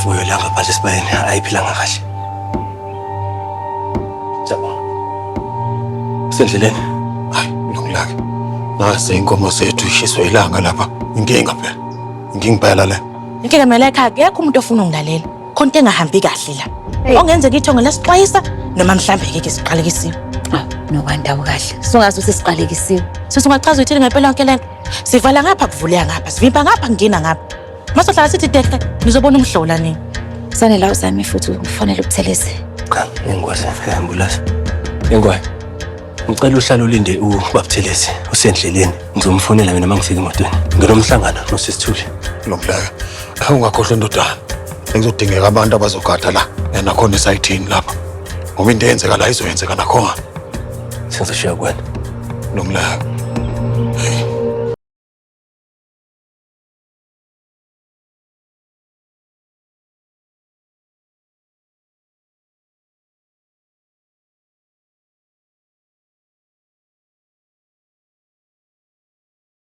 Imfuyo la ngaphandle esibayeni ayiphilanga kahle. Siyabonga. Usendleleni. Hayi, lungilake. Nase inkomo zethu ishiswe ilanga lapha. Inkinga phela. Inkinga phela le. Inkinga mina la ekhaya akekho umuntu ofuna ungilalela. Khona into engahambi kahle la. Ongenzeka ithongo lasixwayisa noma mhlambe ke siqalekisiwe. Ah, nokwandawo kahle. Sungazi ukuthi siqalekisiwe. Sisi ungachaza uthini ngempela yonke lento? Sivala ngapha kuvuleka ngapha, sivimba ngapha kungena ngapha. Masohlala sithi tehle, nizobona umhlola nini. Sanele awuzame futhi ufonele uButhelezi. Cha, ngikwazi ambulance. Engwayo. Ngicela uhlale ulinde uBabuthelezi usendleleni. Ngizomfonela mina mangifika emotweni. Nginomhlangano noSisithuli. Lungileke. Ungakhohlwa ndodana. Sekuzodingeka abantu abazogada la. Nakhona esayithini lapha. Ngoba into eyenzeka la izoyenzeka nakhona. Sengizoshiya kuwena. Lungileke.